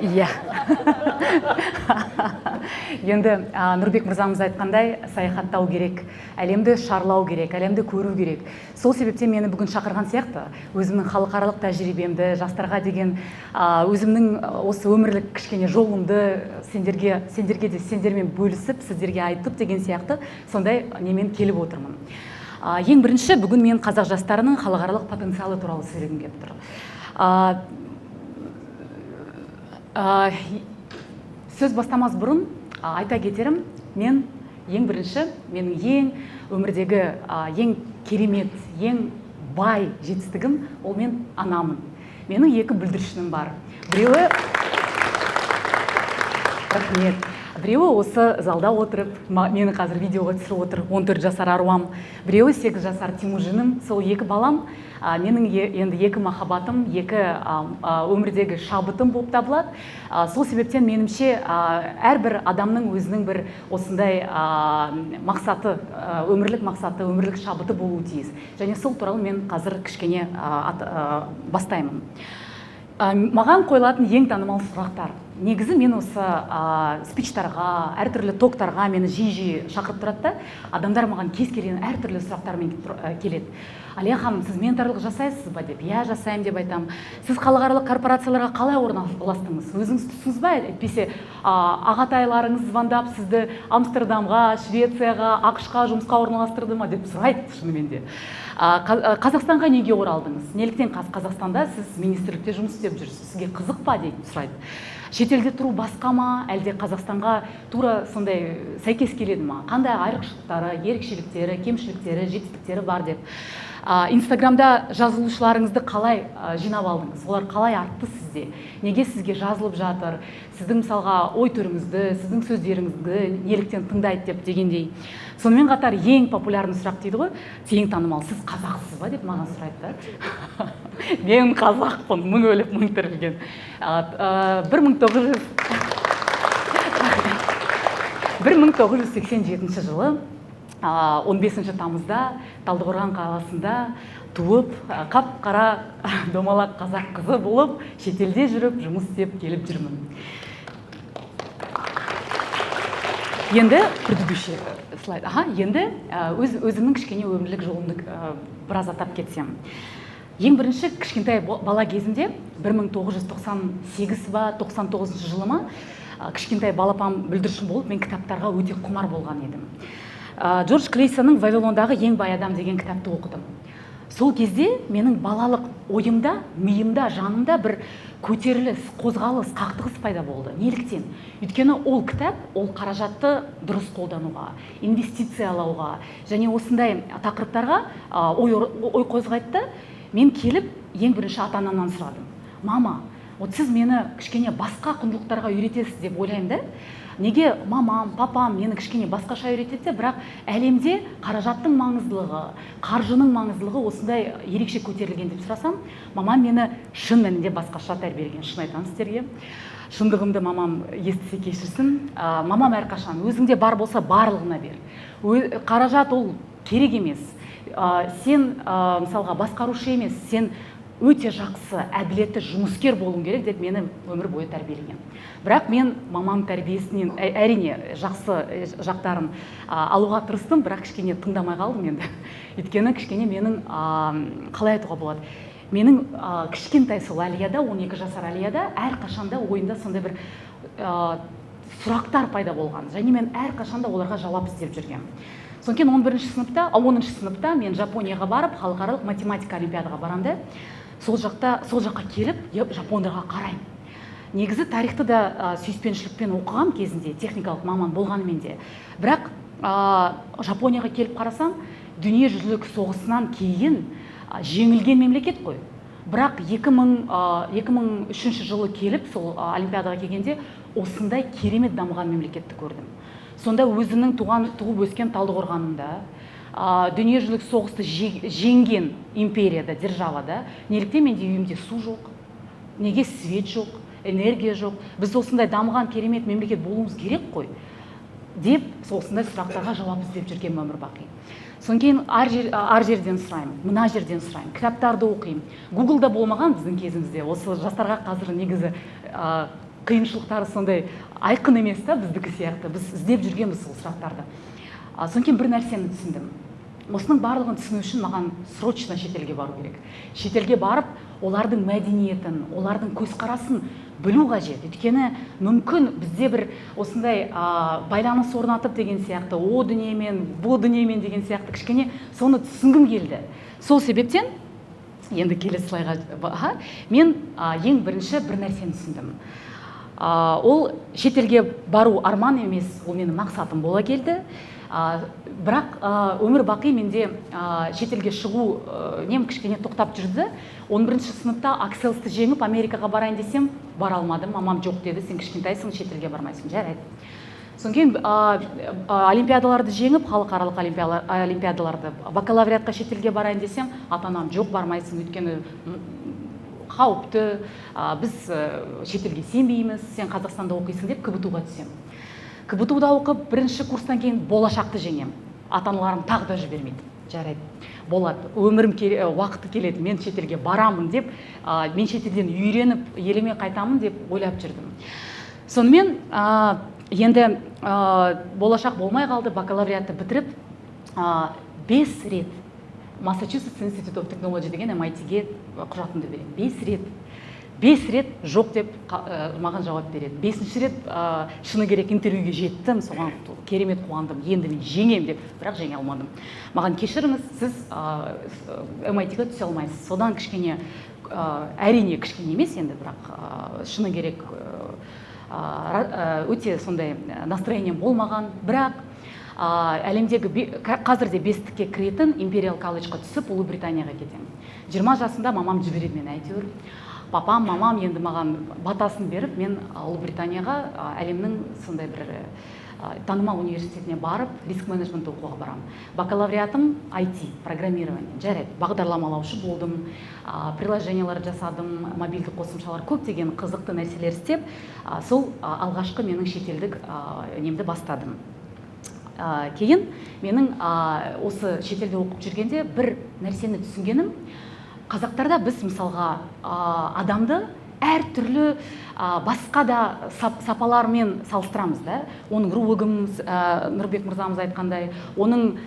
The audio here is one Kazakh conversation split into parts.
Иә. Енді Нұрбек мырзамыз айтқандай, саяхаттау керек, әлемді шарлау керек, әлемді көру керек. Сол себептен мені бүгін шақырған сияқты, өзімнің халықаралық тәжірибемді, жастарға деген өзімнің осы өмірлік кішкене жолымды сендерге де сендермен бөлісіп, сіздерге айтып деген сияқты сондай немен келіп отырмын. Ең бірінші бүгін мен қазақ жастарының халықаралық потенциалы туралы сөйлегім келіп тұр. Сөз бастамас бұрын айта кетерім, мен ең бірінші, менің ең өмірдегі ең керемет, ең бай жетістігім ол мен анамын. Менің екі бүлдіршінім бар. Біреуі, рахмет, біреуі осы залда отырып, мені қазір видеоға түсіріп отыр, 14 жасар Аруам, біреуі 8 жасар Тимужиным. Сол екі балам, менің енді екі махаббатым, екі өмірдегі шабытым болып табылады. Сол себептен меніңше, әрбір адамның өзінің бір осындай мақсаты, өмірлік мақсаты, өмірлік шабыты болуы тиіс. Және сол туралы мен қазір кішкене бастаймын. Маған қойылатын ең танымал сұрақтар. Негізі мен осы спичтарға, әртүрлі токтарға мені жиі-жиі шақырып тұрады да, адамдар маған кез келген әртүрлі сұрақтармен келеді. Алия ханым, сіз менторлық жасайсыз ба деп? Иә, жасаймын деп айтамын. Сіз халықаралық корпорацияларға қалай орналастыңыз? Өзіңіз түстіңіз ба? Әйтпесе, ағатайларыңыз звондап сізді Амстердамға, Швецияға, АҚШ-қа жұмысқа орналастырды ма деп сұрайды шынымен де. Қазақстанға неге оралдыңыз? Неліктен Қазақстанда сіз министрлікте жұмыс істеп жүрсіз? Сізге қызық па деп сұрайды. Шетелде тұру басқа ма, әлде Қазақстанға тура сондай сәйкес келеді ма? Қандай айрықшылықтары, ерекшеліктері, кемшіліктері, жетістіктері бар деп. Инстаграмда жазылушыларыңызды қалай жинап алдыңыз? Олар қалай артты сізде? Неге сізге жазылып жатыр? Сіздің мысалға ой түріңізді, сіздің сөздеріңізді неліктен тыңдайды деп дегендей. Сонымен қатар ең популярный сұрақ дейді ғой, ең танымал, сіз қазақсыз ба деп маған сұрайды да. Мен қазақпын, мың өліп, мың тірілген. 1987 жылы, 15 тамызда Талдықорған қаласында туып, қап-қара домалақ қазақ қызы болып, шетелде жүріп, жұмыс істеп келіп жүрмін. Енді предыдущий слайд. Аха, енді, өзімнің кішкене өмірлік жолымды, біраз атап кетсем. Ең бірінші кішкентай бала кезімде, 1998 ба, 99 жылы ма, кішкентай балапан бүлдіршін болып, мен кітаптарға өте құмар болған едім. Джордж Клейсонның Вавилондағы ең бай адам деген кітапты оқыдым. Сол кезде менің балалық ойымда, миымда, жанымда бір көтеріліс, қозғалыс, қақтығыс пайда болды. Неліктен? Өйткені ол кітап, ол қаражатты дұрыс қолдануға, инвестициялауға және осындай тақырыптарға, ой қозғайды да, мен келіп ең бірінші ата-анамнан сұрадым. Мама, вот сіз мені кішкене басқа құндылықтарға үйретесіз деп ойлаймын да. Неге мамам, папам мені кішкене басқаша үйретеді де, бірақ әлемде қаражаттың маңыздылығы, қаржының маңыздылығы осындай ерекше көтерілген деп сұрасам, мамам мені шын мәнінде басқаша тәрбиелеген, шын айтамын сіздерге. Шындығымды мамам естісе кешірсін. Мамам әрқашан өзіңде бар болса барлығына бер. Қаражат ол керек емес. Сен, мысалға басқарушы емес, сен өте жақсы, әділетті жұмыскер болуың керек деп мені өмір бойы тәрбиелеген. Бірақ мен мамам тәрбиесінен, әрине жақсы жақтарын, алуға тырыстым, бірақ кішкене тыңдамай қалдым енді. Өйткені кішкене менің, қалай айтуға болады, менің, кішкентай сол Алияда, 12 жасар Алияда әрқашанда ойымда сондай бір, сұрақтар пайда болған. Және мен әрқашанда оларға жауап іздеп жүргенмін. Содан кейін 11-сыныпта, 10-сыныпта мен Жапонияға барып, халықаралық математика олимпиадаға барамын да, сол жаққа келіп, жапондарға қараймын. Негізі тарихты да, сүйіспеншілікпен оқығам кезінде, техникалық маман болғанымен де. Бірақ, Жапонияға келіп қарасам, дүниежүзілік соғысынан кейін, жеңілген мемлекет қой. Бірақ 2003 жылы келіп, сол, олимпиадаға келгенде осындай керемет дамыған мемлекетті көрдім. Сонда өзімнің туып өскен Талдықорғанымда, дүниежүзілік соғысты жеңген империяда, державада, неліктен менде үйімде су жоқ, неге свет жоқ, энергия жоқ, біз осындай дамыған керемет мемлекет болуымыз керек қой деп осындай сұрақтарға жауап іздеп жүрген өмір бақи. Содан кейін ар жерден сұраймын, мына жерден сұраймын, кітаптарды оқимын. Гуглда болмаған біздің кезімізде. Осы жастарға қазір негізі, Қиыншылықтары сондай айқын емес та біздікі сияқты. Біз іздеп жүргенбіз сол сұрақтарды. Содан кейін бір нәрсені түсіндім. Осының барлығын түсіну үшін маған срочно шетелге бару керек. Шетелге барып, олардың мәдениетін, олардың көзқарасын білу қажет. Өйткені мүмкін бізде бір осындай байланыс орнатып деген сияқты, о дүниемен, бұ дүниемен деген сияқты, кішкене соны түсінгім келді. Сол себептен енді келесі слайдқа мен ең бірінші бір нәрсені түсіндім. Ол шетелге бару арман емес, ол менің мақсатым бола келді. Бірақ өмір бақи менде шетелге шығу нем кішкене тоқтап жүрді. 11 сыныпта Акселсті жеңіп Америкаға барайын десем, бара алмадым. Мамам жоқ деді, сен кішкентайсың, шетелге бармайсың. Жарайды. Содан кейін олимпиадаларды жеңіп, халықаралық олимпиадаларды, бакалавриатқа шетелге барайын десем, ата-анам жоқ, бармайсың, өйткені қауіпті, біз шетелге сенбейміз, сен Қазақстанда оқисың деп КБТУ-ға түсемін. КБТУ-да оқып, бірінші курстан кейін болашақты жеңемін. Ата-аналарым тағы да жібермейді. Жарайды, болады, өмірім уақыты келеді, мен шетелге барамын деп, мен шетелден үйреніп, еліме қайтамын деп ойлап жүрдім. Сонымен, енді болашақ болмай қалды, бакалавриатты бітіріп, 5 рет Massachusetts Institute of Technology деген MIT-ге құжатымды беремін. 5 рет. 5 рет жоқ деп маған жауап береді. 5-ші рет, шыны керек, интервьюге жеттім, соған керемет қуандым, енді мен жеңем деп, бірақ жеңе алмадым. Маған кешіріңіз, сіз MIT-ге түсе алмайсыз. Содан кішкене, әрине кішкене емес енді, бірақ шыны керек, өте сондай настроением болмаған, бірақ әлемдегі қазірде бестікке кіретін Imperial College'ға түсіп, Ұлыбританияға кетемін. 20 жасында мамам жібереді мені әйтеуір. Папам, мамам енді маған батасын беріп, мен Ұлыбританияға, әлемнің сондай бір танымал университетіне барып, риск менеджмент оқуға барамын. Бакалавриатым IT, программирование. Жарайды, бағдарламалаушы болдым, приложениялар жасадым, мобильді қосымшалар, көптеген қызықты нәрселер істеп, сол алғашқы менің шетелдік немді бастадым. Кейін менің осы шетелде оқып жүргенде бір нәрсені түсінгенім, қазақтарда біз мысалға адамды әртүрлі басқа да сапалармен салыстырамыз да. Оның руы кім, Нұрбек мырзамыз айтқандай, оның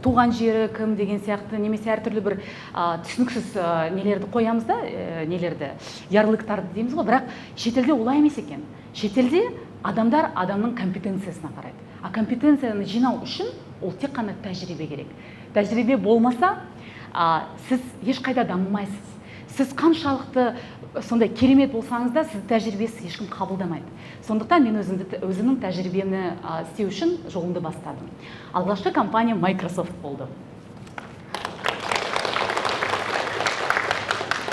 туған жері кім деген сияқты, немесе әртүрлі бір түсініксіз нелерді қоямыз да, нелерді, ярлыктарды дейміз ғой. Бірақ шетелде олай емес екен. Шетелде адамдар адамның компетенциясына қарайды. А компетенцияны жинау үшін ол тек қана тәжірибе керек. Тәжірибе болмаса, сіз ешқайда дамымайсыз. Сіз қаншалықты сондай керемет болсаңыз да, сізді тәжірибесіз ешкім қабылдамайды. Сондықтан мен өзімнің тәжірибені істеу үшін жолымды бастадым. Алғашқы компания Microsoft болды.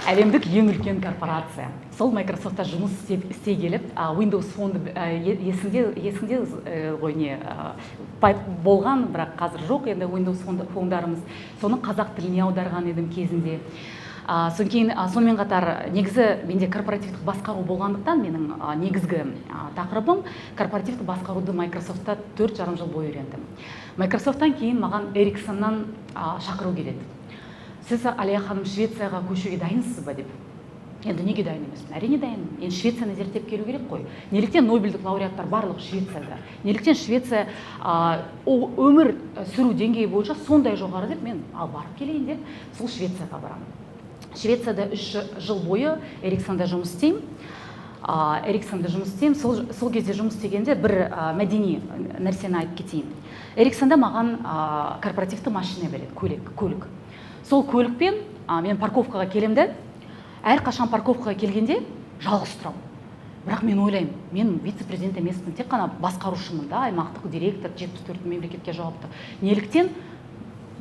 Әлемдік ең үлкен корпорация. Сол Microsoftта жұмыс істей келіп, Windows Phone-ды, есіңде, ғой не, болған, бірақ қазір жоқ енді Windows Phone-дарымыз. Соны қазақ тіліне аударған едім кезінде. Содан кейін, сонымен қатар, негізі менде корпоративтік басқару болғандықтан, менің негізгі тақырыбым корпоративтік басқаруды Microsoftта төрт жарым жыл бойы үйрендім. Microsoftтан кейін маған Ericssonнан шақыру келеді. Сіз, Алия ханым, Швецияға көшуге дайынсыз ба деп. Енді неге дайын емеспін? Әрине дайынмын. Енді Швецияны зерттеп келу керек қой. Неліктен Нобельдік лауреаттар барлық Швецияда? Неліктен Швеция, өмір сүру деңгейі бойынша сондай жоғары деп мен ал барып келейін деп сол Швецияға барамын. Швецияда 3 жыл бойы Эрикссонда жұмыс істеймін. Эрикссонда жұмыс істеймін. Сол кезде жұмыс істегенде бір мәдени нәрсені айтып кетейін. Эрикссонда маған корпоративті машина береді, көлік. Сол көлікпен, мен парковкаға келемін де, әрқашан парковкаға келгенде жалғыз тұрамын. Бірақ мен ойлаймын, мен вице-президент емеспін, тек қана басқарушымын да, аймақтық директор, 74 мемлекетке жауапты. Неліктен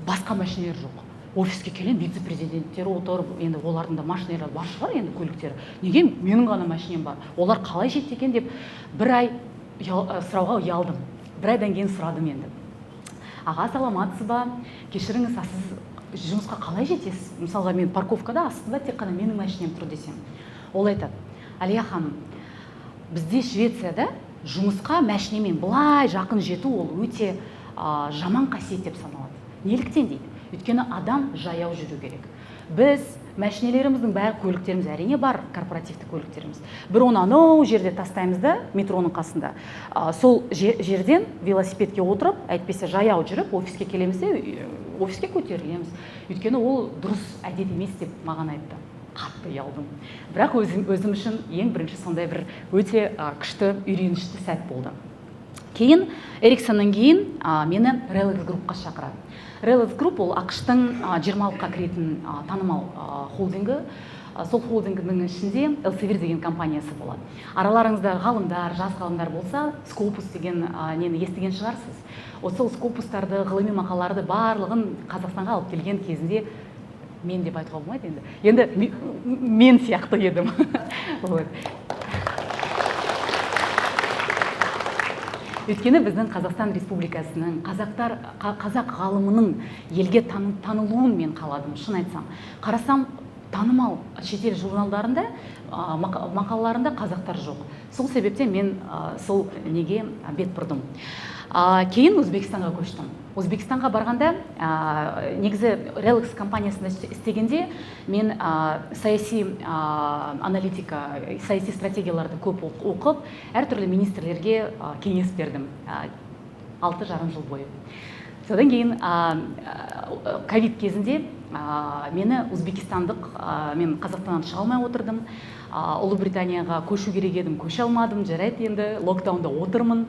басқа машиналар жоқ? Офиске келемін, вице-президенттер отыр, енді олардың да машиналары бар шығар, енді көліктері. Неге менің ғана машинам бар? Олар қалай жетті екен деп бір ай сұрауға ұялдым. Бір айдан кейін сұрадым енді. Аға, саламатсыз ба? Кешіріңіз, а сіз жұмысқа қалай жетесіз? Мысалға, мен парковкада астында тек қана менің машинам тұр десем. Ол айтады, Алия ханым, бізде Швецияда жұмысқа машинамен былай жақын жету ол өте жаман қасиет деп саналады. Неліктен дейді? Өйткені адам жаяу жүру керек. Біз Мәшинелеріміздің бәрі, көліктеріміз әрине бар, корпоративті көліктеріміз. Бір оны анау жерде тастаймыз да, метроның қасында. Сол жерден велосипедке отырып, әйтпесе жаяу жүріп, офиске келеміз де, офиске көтерілеміз. Өйткені ол дұрыс әдет емес деп маған айтты. Қатты ұялдым. Бірақ өзім үшін ең бірінші сондай бір өте күшті үйренішті сәт болды. Кейін, Эриксоннан кейін мені Relex Group-қа шақырады. Relex Group ол АҚШ-тың 20-лыққа кіретін танымал холдингі. Сол холдингінің ішінде Elsevier деген компаниясы болады. Араларыңызда ғалымдар, жас ғалымдар болса, Scopus деген нені естіген шығарсыз. Осы Scopus-тарды, ғылыми мақалаларды барлығын Қазақстанға алып келген кезінде мен деп айтуға болмайды енді. Енді мен сияқты едім. Вот. Өйткені біздің Қазақстан Республикасының, қазақ ғалымының елге танылуын мен қаладым, шын айтсам. Қарасам, танымал шетел журналдарында, мақалаларында қазақтар жоқ. Сол себептен мен сол неге бет бұрдым. Кейін Өзбекстанға көштім. Өзбекстанға барғанда, негізі Relex компаниясында істегенде мен саяси аналитика, саяси стратегияларды көп оқып, әртүрлі министрлерге кеңес бердім 6,5 жыл бойы. Содан кейін ковид кезінде мені өзбекстандық, мен Қазақстаннан шыға алмай отырдым, Ұлыбританияға көшу керек едім, көше алмадым, жарайды енді локдаунда отырмын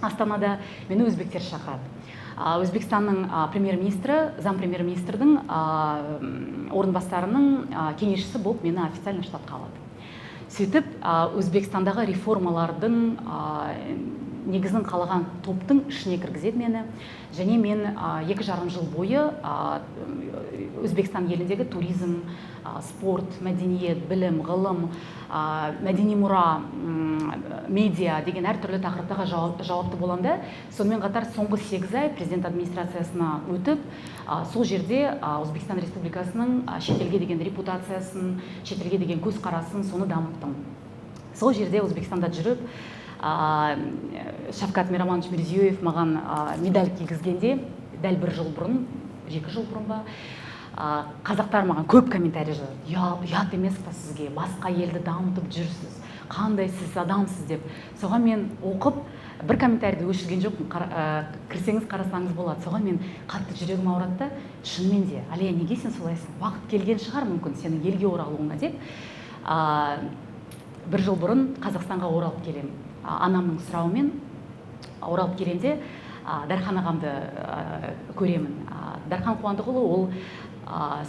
Астанада, мені өзбектер шақырады. Өзбекстанның премьер-министрі, зам премьер-министрдің орынбасарының кеңесшісі болып мені официально штатқа алады. Сөйтіп, Өзбекстандағы реформалардың негізін қалаған топтың ішіне кіргізеді мені. Және мен 2,5 жыл бойы Өзбекстан еліндегі туризм, спорт, мәдениет, білім, ғылым, мәдени мұра, медиа деген әртүрлі тақырыптарға жауапты боламын да. Сонымен қатар соңғы 8 ай президент администрациясына өтіп, сол жерде Өзбекстан Республикасының шетелге деген репутациясын, шетелге деген көзқарасын, соны дамыттым. Сол жерде Өзбекстанда жүріп, Шавкат Миромонович Мирзиёев маған медаль кигізгенде, дәл 1 жыл бұрын, 2 жыл бұрын ба, қазақтар маған көп комментарий жазады. Ұят емес па сізге, басқа елді дамытып жүрсіз, қандай сіз адамсыз деп. Соған мен оқып, бір комментарийді өшірген жоқпын, кірсеңіз қарасаңыз болады. Соған мен қатты жүрегім ауырады да, шынымен де, Алия, неге сен солайсың? Уақыт келген шығар мүмкін сенің елге оралуыңа деп. 1 жыл бұрын Қазақстанға оралып келемін. Анамның сұрауымен оралып келгенде, Дархан ағамды көремін. Дархан Қуандықұлы ол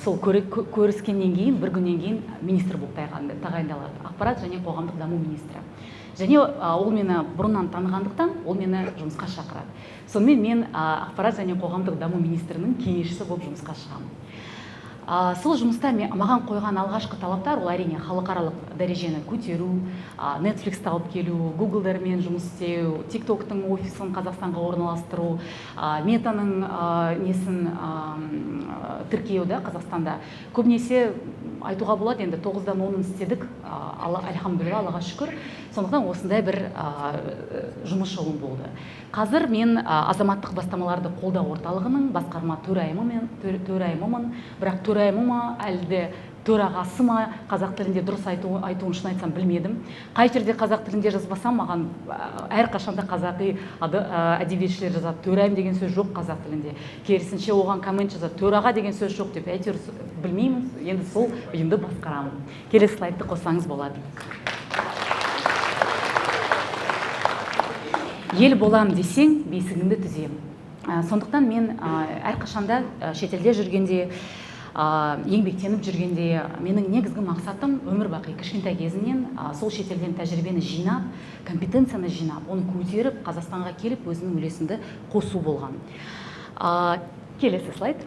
сол көріскеннен кейін, бір күннен кейін министр болып тағайындалады. Ақпарат және қоғамдық даму министрі. Және ол мені бұрыннан танығандықтан, ол мені жұмысқа шақырады. Сонымен мен ақпарат және қоғамдық даму министрінің кеңесшісі болып жұмысқа шығамын. Сол жұмыста маған қойған алғашқы талаптар ол әрине халықаралық дәрежені көтеру, Netflix-ті алып келу, Google-дармен жұмыс істеу, TikTok-тың офисін Қазақстанға орналастыру, Метаның несін тіркеу да Қазақстанда. Көбінесе айтуға болады енді 9-дан 10-ын істедік, альхамдулилла, Аллаға шүкір. Сондықтан осындай бір жұмыс жолым болды. Қазір мен азаматтық бастамаларды қолдау орталығының басқарма төрайымымын, бірақ төрайымы ма, әлде төрағасы ма, қазақ тілінде дұрыс айтуын шын айтсам білмедім. Қай жерде қазақ тілінде жазбасам, маған әрқашанда қазақи әдебиетшілер жазады. Төрайым деген сөз жоқ қазақ тілінде. Керісінше оған коммент жазады. Төраға деген сөз жоқ деп, әйтеуір білмеймін. Енді сол ұйымды басқарамын. Келесі слайдты қоссаңыз болады. Ел болам десең, бесігіңді түзем. Сондықтан мен әрқашанда шетелде жүргенде, еңбектеніп жүргенде, менің негізгі мақсатым өмір бақи кішкентай кезімнен, сол шетелден тәжірибені жинап, компетенцияны жинап, оны көтеріп, Қазақстанға келіп өзімнің үлесімді қосу болған. Келесі слайд.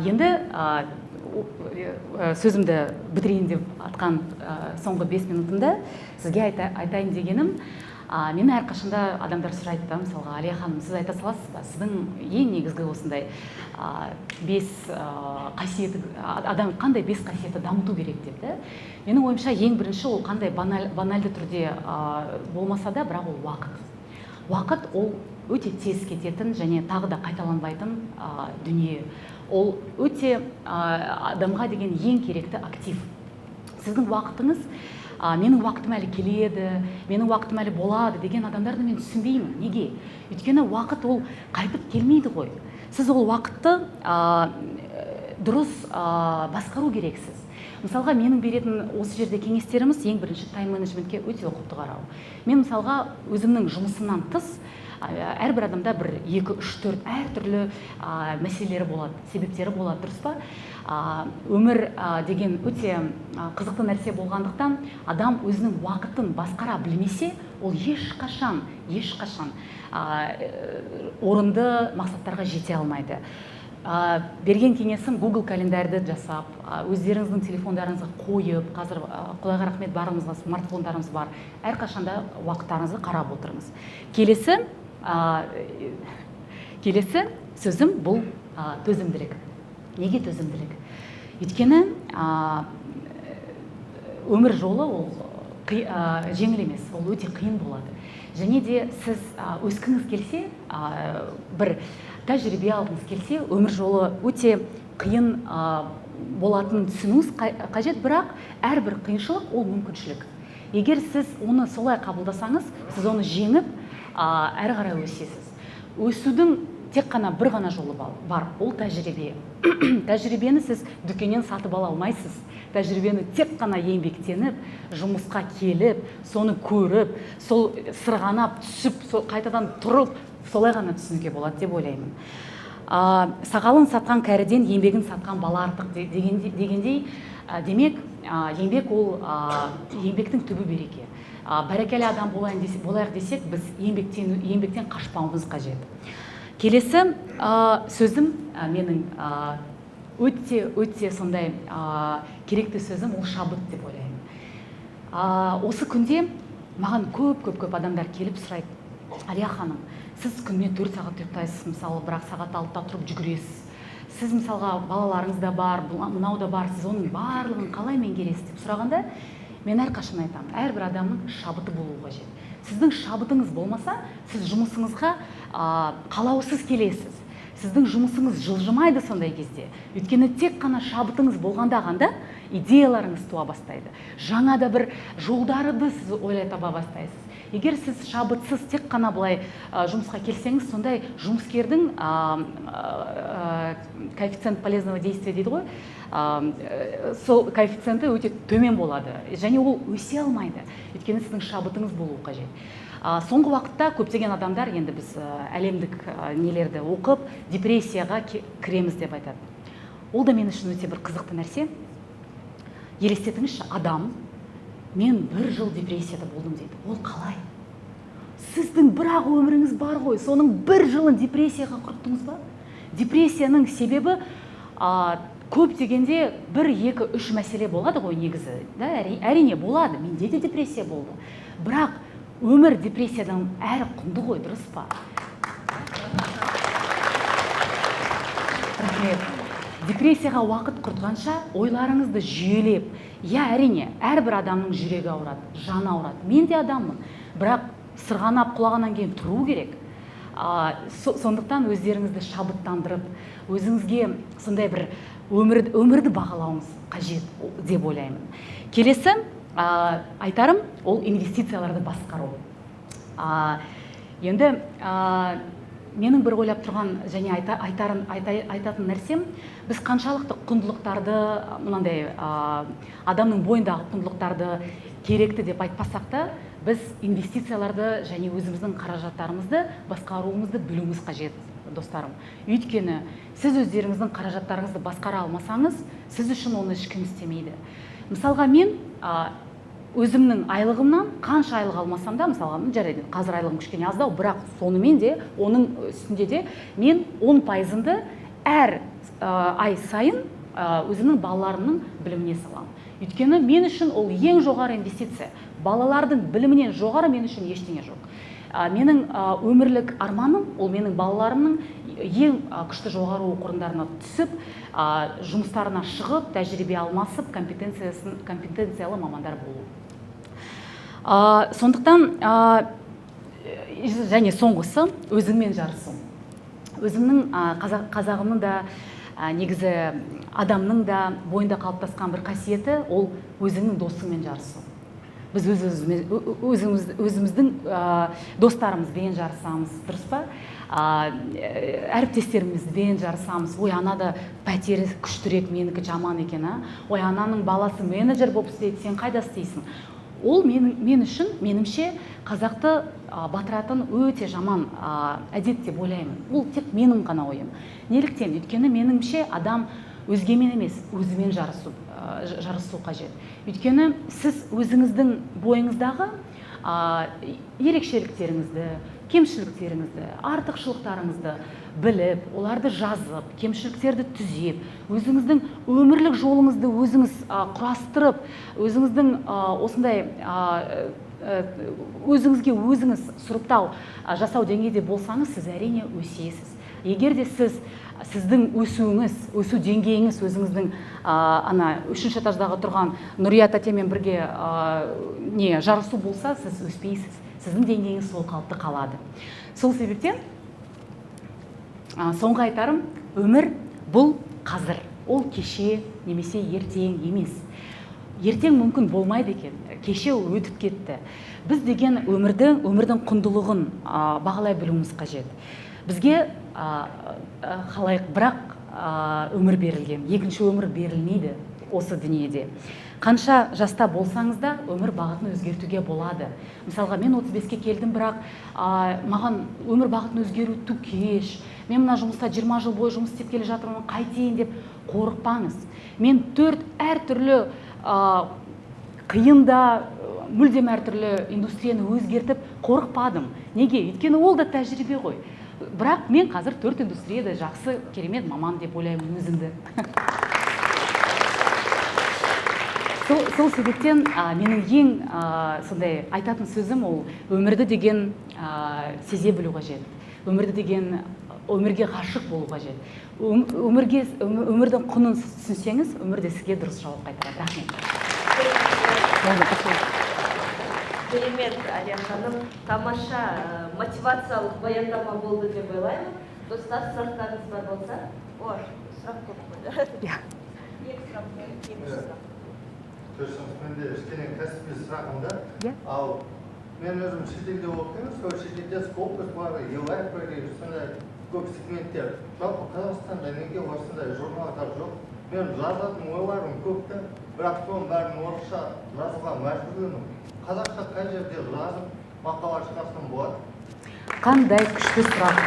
Енді сөзімді бітірейін деп атқан соңғы 5 минутымда сізге айтайын дегенім, мені әрқашанда адамдар сұрайды да, мысалға, Алия ханым, сіз айта саласыз ба, сіздің ең негізгі осындай, 5, қасиеті, адам қандай 5 қасиетті дамыту керек деп, да? Менің ойымша, ең бірінші ол қандай банальды түрде, болмаса да, бірақ ол уақыт. Уақыт ол өте тез кететін және тағы да қайталанбайтын, дүние. Ол өте адамға деген ең керекті актив. Сіздің уақытыңыз, менің уақытым әлі келеді, менің уақытым әлі болады деген адамдарды мен түсінбеймін. Неге? Өйткені уақыт ол қайтып келмейді ғой. Сіз ол уақытты дұрыс басқару керексіз. Мысалға, менің беретін осы жерде кеңестеріміз ең бірінші тайм-менеджментке өте ұқыпты қарау. Мен мысалға өзімнің жұмысымнан тыс әрбір адамда бір 2, 3, 4 әртүрлі мәселелері болады, себептері болады, дұрыс па? Өмір деген өте қызықты нәрсе болғандықтан адам өзінің уақытын басқара білмесе, ол ешқашан орынды мақсаттарға жете алмайды. Берген кеңесім Google календарьды жасап, өздеріңіздің телефондарыңызға қойып, қазір Құдайға рахмет, барлығымызға смартфондарымыз бар, әрқашанда уақыттарыңызды қарап отырыңыз. Келесі сөзім бұл төзімділік. Неге төзімділік? Өйткені өмір жолы ол жеңіл емес, ол өте қиын болады. Және де сіз өскіңіз келсе, бір тәжірибе алғыңыз келсе, өмір жолы өте қиын болатынын түсінуіңіз қажет, бірақ әрбір қиыншылық ол мүмкіншілік. Егер сіз оны солай қабылдасаңыз, сіз оны жеңіп, әрі қарай өсесіз. Өсудің тек қана бір ғана жолы бар, ол тәжірибе. Тәжірибені сіз дүкеннен сатып ала алмайсыз. Тәжірибені тек қана еңбектеніп, жұмысқа келіп, соны көріп, сол сырғанап түсіп, сол қайтадан тұрып, солай ғана түсінуге болады деп ойлаймын. Сақалын сатқан кәріден еңбегін сатқан бала артық дегендей, демек, еңбек ол еңбектің түбі береке. Бәрекелі адам болайық десек, біз еңбектен қашпауымыз қажет. Келесі сөзім менің өте сондай керекті сөзім ол шабыт деп ойлаймын. Осы күнде маған көп адамдар келіп сұрайды: Алия ханым, сіз күніне 4 сағат ұйықтайсыз, мысалы, бірақ сағат 6-да тұрып жүгіресіз. Сіз мысалға балаларыңыз да бар, мынау да бар, сіз оның барлығын қалай меңгересіз деп сұрағанда, мен әрқашан айтамын, әрбір адамның шабыты болуы қажет. Сіздің шабытыңыз болмаса, сіз жұмысыңызға қалаусыз келесіз. Сіздің жұмысыңыз жылжымайды сондай кезде. Өйткені тек қана шабытыңыз болғанда ғана идеяларыңыз туа бастайды. Жаңа да бір жолдарды сіз ойлай таба бастайсыз. Егер сіз шабытсыз тек қана былай жұмысқа келсеңіз, сондай жұмыскердің коэффициент полезного действия дейді ғой, сол коэффициенті өте төмен болады. Және ол өсе алмайды. Өйткені сіздің шабытыңыз болуы қажет. Соңғы уақытта көптеген адамдар, енді біз әлемдік нелерді оқып, депрессияға кіреміз деп айтады. Ол да мен үшін өте бір қызықты нәрсе. Елестетіңізші, адам, мен бір жыл депрессияда болдым дейді. Ол қалай? Сіздің бір-ақ өміріңіз бар ғой, соның бір жылын депрессияға құрттыңыз ба? Депрессияның себебі көп дегенде 1, 2, 3 мәселе болады ғой негізі. Да, әрине болады, менде де депрессия болды. Бірақ өмір депрессиядан әрі құнды ғой, дұрыс па? Рахмет. Депрессияға уақыт құртқанша ойларыңызды жүйелеп, иә, әрине, әрбір адамның жүрегі ауырады, жаны ауырады. Мен де адаммын, бірақ сырғанап құлағаннан кейін тұру керек. Сондықтан өздеріңізді шабыттандырып, өзіңізге сондай бір өмірді бағалауыңыз қажет деп ойлаймын. Келесі айтарым ол инвестицияларды басқару. Енді менің бір ойлап тұрған және айтатын нәрсем, біз қаншалықты құндылықтарды, мынандай адамның бойындағы құндылықтарды керекті деп айтпасақ та, біз инвестицияларды және өзіміздің қаражаттарымызды басқаруымызды білуіміз қажет, достарым. Өйткені сіз өздеріңіздің қаражаттарыңызды басқара алмасаңыз, сіз үшін оны ешкім істемейді. Мысалға, мен өзімнің айлығымнан қанша айлық алмасам да, мысалға, жарайды, қазір айлығым кішкене аздау, бірақ сонымен де, оның үстінде де мен 10%-ымды әр ай сайын өзімнің балаларымның біліміне саламын. Өйткені мен үшін ол ең жоғары инвестиция. Балалардың білімінен жоғары мен үшін ештеңе жоқ. Менің өмірлік арманым ол менің балаларымның ең күшті жоғары оқу орындарына түсіп, жұмыстарына шығып, тәжірибе алмасып, компетенциялы мамандар болу. Сондықтан және соңғысы өзіңмен жарысу. Өзімнің қазағымның да Негізі адамның да бойында қалыптасқан бір қасиеті ол өзіңнің досыңмен жарысу. Біз өзіміздің достарымызбен жарысамыз, дұрыс па? Әріптестерімізбен жарысамыз. Ой, анада пәтері күштірек, менікі жаман екен, а? Ой, ананың баласы менеджер болып істейді, сен қайда істейсің? Ол мен үшін, меніңше, қазақты батыратын өте жаман әдет деп ойлаймын. Ол тек менің ғана ойым. Неліктен? Өйткені меніңше адам өзгемен емес, өзімен жарысу қажет. Өйткені сіз өзіңіздің бойыңыздағы ерекшеліктеріңізді, кемшіліктеріңізді, артықшылықтарыңызды біліп, оларды жазып, кемшіліктерді түзеп, өзіңіздің өмірлік жолыңызды өзіңіз құрастырып, өзіңіздің осындай өзіңізге өзіңіз сұрыптау жасау деңгейде болсаңыз, сіз әрине өсесіз. Егер де сіздің өсуіңіз, өсу деңгейіңіз өзіңіздің ана үшінші этаждағы тұрған Нұрия тәтемен бірге жарысу болса, сіз өспейсіз. Сіздің деңгейіңіз сол қалыпты қалады. Сол себептен соңғы айтарым, өмір бұл қазір, ол кеше немесе ертең емес. Ертең мүмкін болмайды екен, кеше өтіп кетті. Біз деген өмірдің құндылығын бағалай білуіміз қажет. Бізге халайық бірақ өмір берілген, екінші өмір берілмейді осы дүниеде. Қанша жаста болсаңыз да өмір бағытын өзгертуге болады. Мысалға, мен 35-ке келдім, бірақ маған өмір бағытын өзгеру ту кеш. Мен мына жұмыста 20 жыл бойы жұмыс істеп келе жатырмын, қайтейін деп қорықпаңыз. Мен 4 әртүрлі қиын да, мүлдем әртүрлі индустрияны өзгертіп қорықпадым. Неге? Өйткені ол да тәжірибе ғой. Бірақ мен қазір 4 индустрияда жақсы, керемет маман деп ойлаймын өзімді. Сол себептен менің ең сондай айтатын сөзім ол өмірді деген сезе білу қажет. Өмірді деген өмірге ғашық болу қажет. Өмірдің құнын түсінсеңіз, өмір де сізге дұрыс жауап қайтарады. Рахмет. Керемет, Әлия ханым, тамаша мотивациялық баяндама болды деп ойлаймын. Достар, сұрақтарыңыз бар болса? О, сұрақ көп қойды. Екі сұрақ, екінші сұрақ. Сөзсіз, менде кішкене кәсіби сұрағым да. Ал мен өзім шетелде оқимын, сол шетелде Scopus бар, eLibrary, сондай көп сегменттер. Жалпы Қазақстанда неге осындай журналдар жоқ? Мен жазатын ойларым көп та, бірақ соның бәрін орысша жазуға мәжбүрмін. Қазақша қай жерде жазып мақала шығарсам болады? Қандай күшті сұрақ.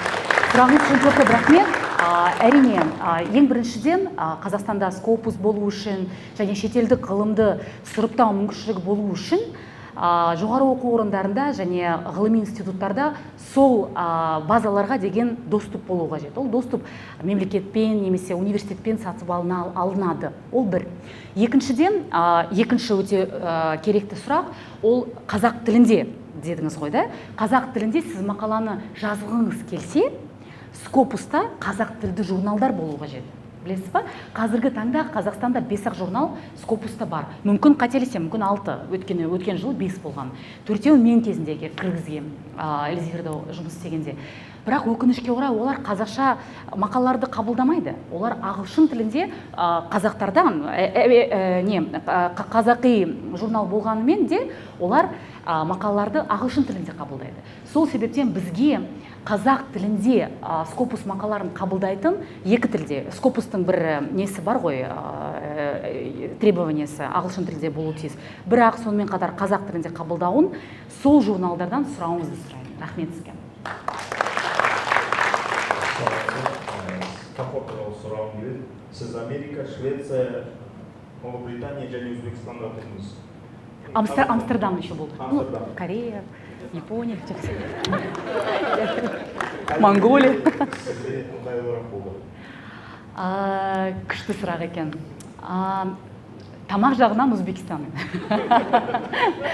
Сұрағыңыз үшін көп көп рахмет. Әрине, ең біріншіден, Қазақстанда Scopus болу үшін және шетелдік ғылымды сұрыптау мүмкіншілігі болу үшін, жоғары оқу орындарында және ғылыми институттарда сол базаларға деген доступ болу қажет. Ол доступ мемлекетпен немесе университетпен сатып алынады. Ол бір. Екіншіден, екінші өте керекті сұрақ, ол қазақ тілінде дедіңіз ғой да? Қазақ тілінде сіз мақаланы жазғыңыз келсе, Scopusта қазақ тілді журналдар болу қажет. Білесіз ба? Қазіргі таңда Қазақстанда 5-ақ журнал Scopusта бар. Мүмкін қателесем, мүмкін 6, өйткені өткен жылы 5 болған. 4-еуін мен кезінде кіргізгем, Эльзевирде жұмыс істегенде. Бірақ өкінішке орай олар қазақша мақалаларды қабылдамайды. Олар ағылшын тілінде, қазақтардан, қазақи журнал болғанымен де олар мақалаларды ағылшын тілінде қабылдайды. Сол себептен бізге қазақ тілінде Scopus мақалаларын қабылдайтын екі тілде. Scopus'тың бір несі бар ғой, требованиесі ағылшын тілінде болуы тиіс. Бірақ сонымен қатар қазақ тілінде қабылдауын сол журналдардан сұрауыңызды сұраймын. Рахмет сізге. Комфорт туралы сұрағым келеді. Сіз Америка, Швеция, Ұлыбритания және Өзбекстанда тұрдыңыз. Амстердам еще болды. Амстердам. Корея, Япония, Монголия. Сізге ыңғайлырақ болды? Күшті сұрақ екен. Тамақ жағынан Өзбекстан.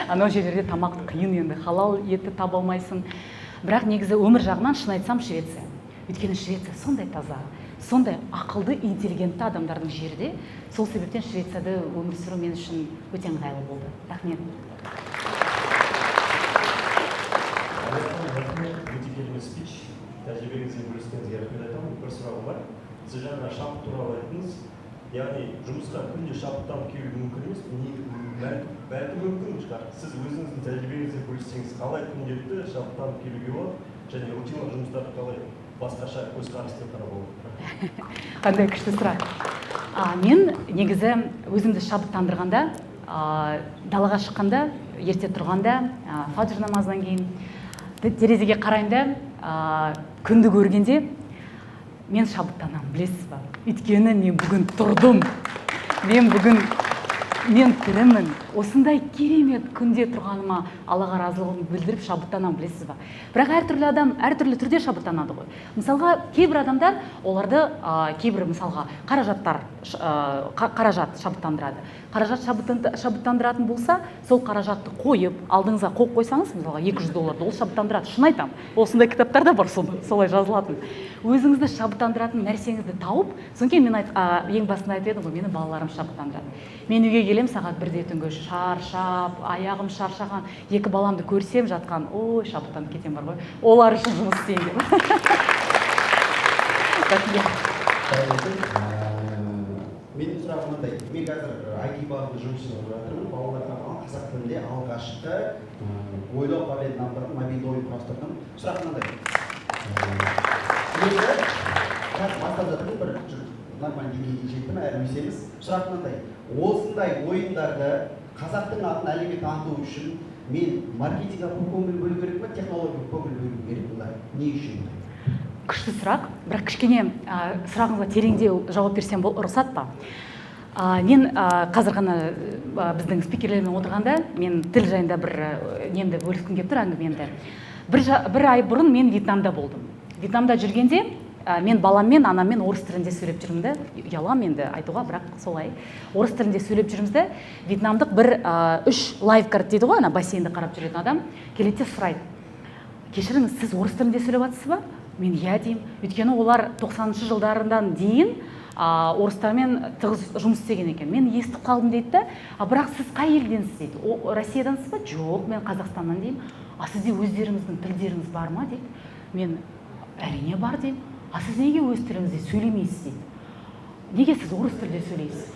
Анау жерлерде тамақ қиын енді, халал етті таба алмайсың. Бірақ негізі өмір жағынан шын айтсам Швеция. Өйткені Швеция сондай таза, сондай ақылды, интеллигентті адамдардың жері де. Сол себептен Швецияда өмір сүру мен үшін өте ыңғайлы болды. Рахмет. Рахмет, өте керемет спич. Тәжірибеңізбен бөліскеніңізге рахмет айтамын. Бір сұрағым бар. Сіз жаңа шабыт туралы айттыңыз. Яғни жұмысқа күнде шабыттанып келу мүмкін емес, бәлкім мүмкін шығар. Сіз өзіңіздің тәжірибеңізбен бөліссеңіз, қалай күнделікті шабыттанып келуге болады және рутиналық жұмыстарды қалай басқаша көзқараспен қарауға болады? Қандай күшті сұрақ. Мен негізі өзімді шабыттандырғанда, далаға шыққанда, ерте тұрғанда, фажр намазынан кейін терезеге қараймын да, күнді көргенде мен шабыттанамын, білесіз ба? Өйткені мен бүгін тұрдым, мен бүгін мен тірімін. Осындай керемет күнде тұрғаныма Аллаға разылығымды білдіріп шабыттанамын, білесіз ба? Бірақ әртүрлі адам әртүрлі түрде шабыттанады ғой. Мысалға, кейбір адамдар оларды, кейбір мысалға қаражат шабыттандырады. Қаражат шабыттандыратын болса, сол қаражатты қойып, алдыңызға қойып қойсаңыз, мысалға 200 долларды, ол шабыттандырады. Шын айтамын, осындай кітаптар да бар, солай жазылатын. Өзіңізді шабыттандыратын нәрсеңізді тауып, содан кейін мен ең басында айтып едім ғой, мені балаларым шабыттандырады. Мен үйге келем сағат 1-де түнгі, шаршап, аяғым шаршаған, екі баламды көрсем жатқан, ой, шабыттанып кетем бар ғой, олар үшін жұмыс істейін деп. Рахмет. Менің сұрағым мынандай. Мен қазір IT бағытында жұмыс жасап жатырмын. Балаларға арналған қазақ тілінде алғашқы ойлау қабілетін дамытатын мобильді ойын құрастырдым. Сұрақ мынандай. Енді қазір бастап жатырмын, бір нормальный деңгейге жеттім, әрі өсеміз. Сұрақ мынандай. Осындай ойындарды қазақтың атын әлемге таныту үшін мен маркетингке көп көңіл бөлу керек пе, технологияға көп көңіл бөлу керек пе? Не үшін? Күшті сұрақ, бірақ кішкене сұрағыңызға тереңдеу жауап берсем бол, рұқсат па? Мен қазір ғана біздің спикерлермен отырғанда мен тіл жайында бір немді бөліскім келіп тұр, әңгімемді. Бір ай бұрын мен Вьетнамда болдым. Вьетнамда жүргенде мен баламмен, анаммен орыс тілінде сөйлеп жүрмін де, ұяламын енді айтуға, бірақ солай. Орыс тілінде сөйлеп жүрміз де, вьетнамдық бір 3 лайфгард дейді ғой, ана бассейнді қарап жүретін адам, келеді де сұрайды. Кешіріңіз, сіз орыс тілінде сөйлеп жатсыз ба? Мен иә деймін. Өйткені олар тоқсаныншы жылдарынан дейін орыстармен тығыз жұмыс істеген екен. Мен естіп қалдым дейді да, бірақ сіз қай елденсіз дейді. Россиядансыз ба? Жоқ, мен Қазақстаннан деймін. А сізде өздеріңіздің тілдеріңіз бар ма дейді. Мен әрине бар деймін. А сіз неге өз тіліңізде сөйлемейсіз дейді. Неге сіз орыс тілде сөйлейсіз?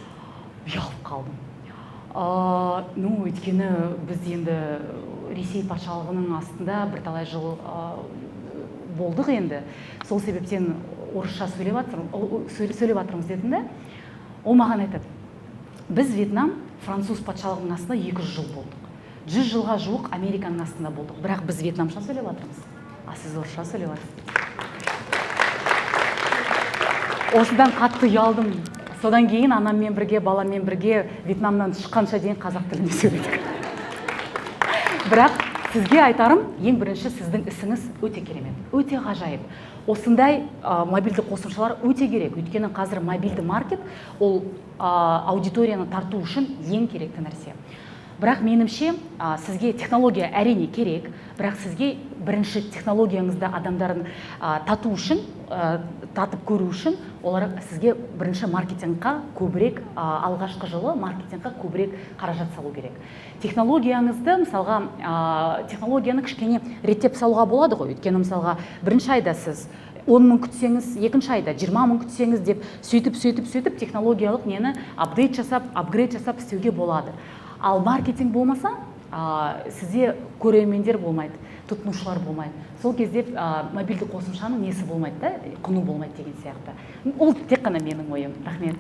Ұялып қалдым. Өйткені біз енді Ресей патшалығының астында бірталай жыл болдық енді. Сол себептен орысша сөйлеп жатырмыз дедім де. Ол маған айтады, біз Вьетнам француз патшалығының астында 200 жыл болдық. 100 жылға жуық Американың астында болдық. Бірақ біз вьетнамша сөйлеп жатырмыз, а сіз орысша сөйлеп жатырсыз. Осыдан қатты ұялдым. Содан кейін анаммен бірге, баламмен бірге Вьетнамнан шыққанша дейін қазақ тілінде сөйледік. Бірақ сізге айтарым, ең бірінші сіздің ісіңіз өте керемет, өте ғажайып. Осындай мобильді қосымшалар өте керек. Өйткені қазір мобильді маркет ол аудиторияны тарту үшін ең керекті нәрсе. Бірақ меніңше, сізге технология әрине керек, бірақ сізге бірінші технологияңызды адамдарын тату үшін, татып көру үшін, олар сізге бірінші маркетингқа көбірек, алғашқы жылы маркетингқа көбірек қаражат салу керек. Технологияңызды, мысалға, технологияны кішкене реттеп салуға болады ғой. Өйткені, мысалға, бірінші айда сіз 10 мың күтсеңіз, екінші айда 20 мың күтсеңіз деп сөйтіп, сөйтіп, сөйтіп технологиялық нені апдейт жасап, апгрейд жасап істеуге болады. Ал маркетинг болмаса, сізде көрермендер болмайды, тұтынушылар болмайды. Сол кезде мобильді қосымшаның несі болмайды да, құны болмайды деген сияқты. Ол тек қана менің ойым. Рахмет.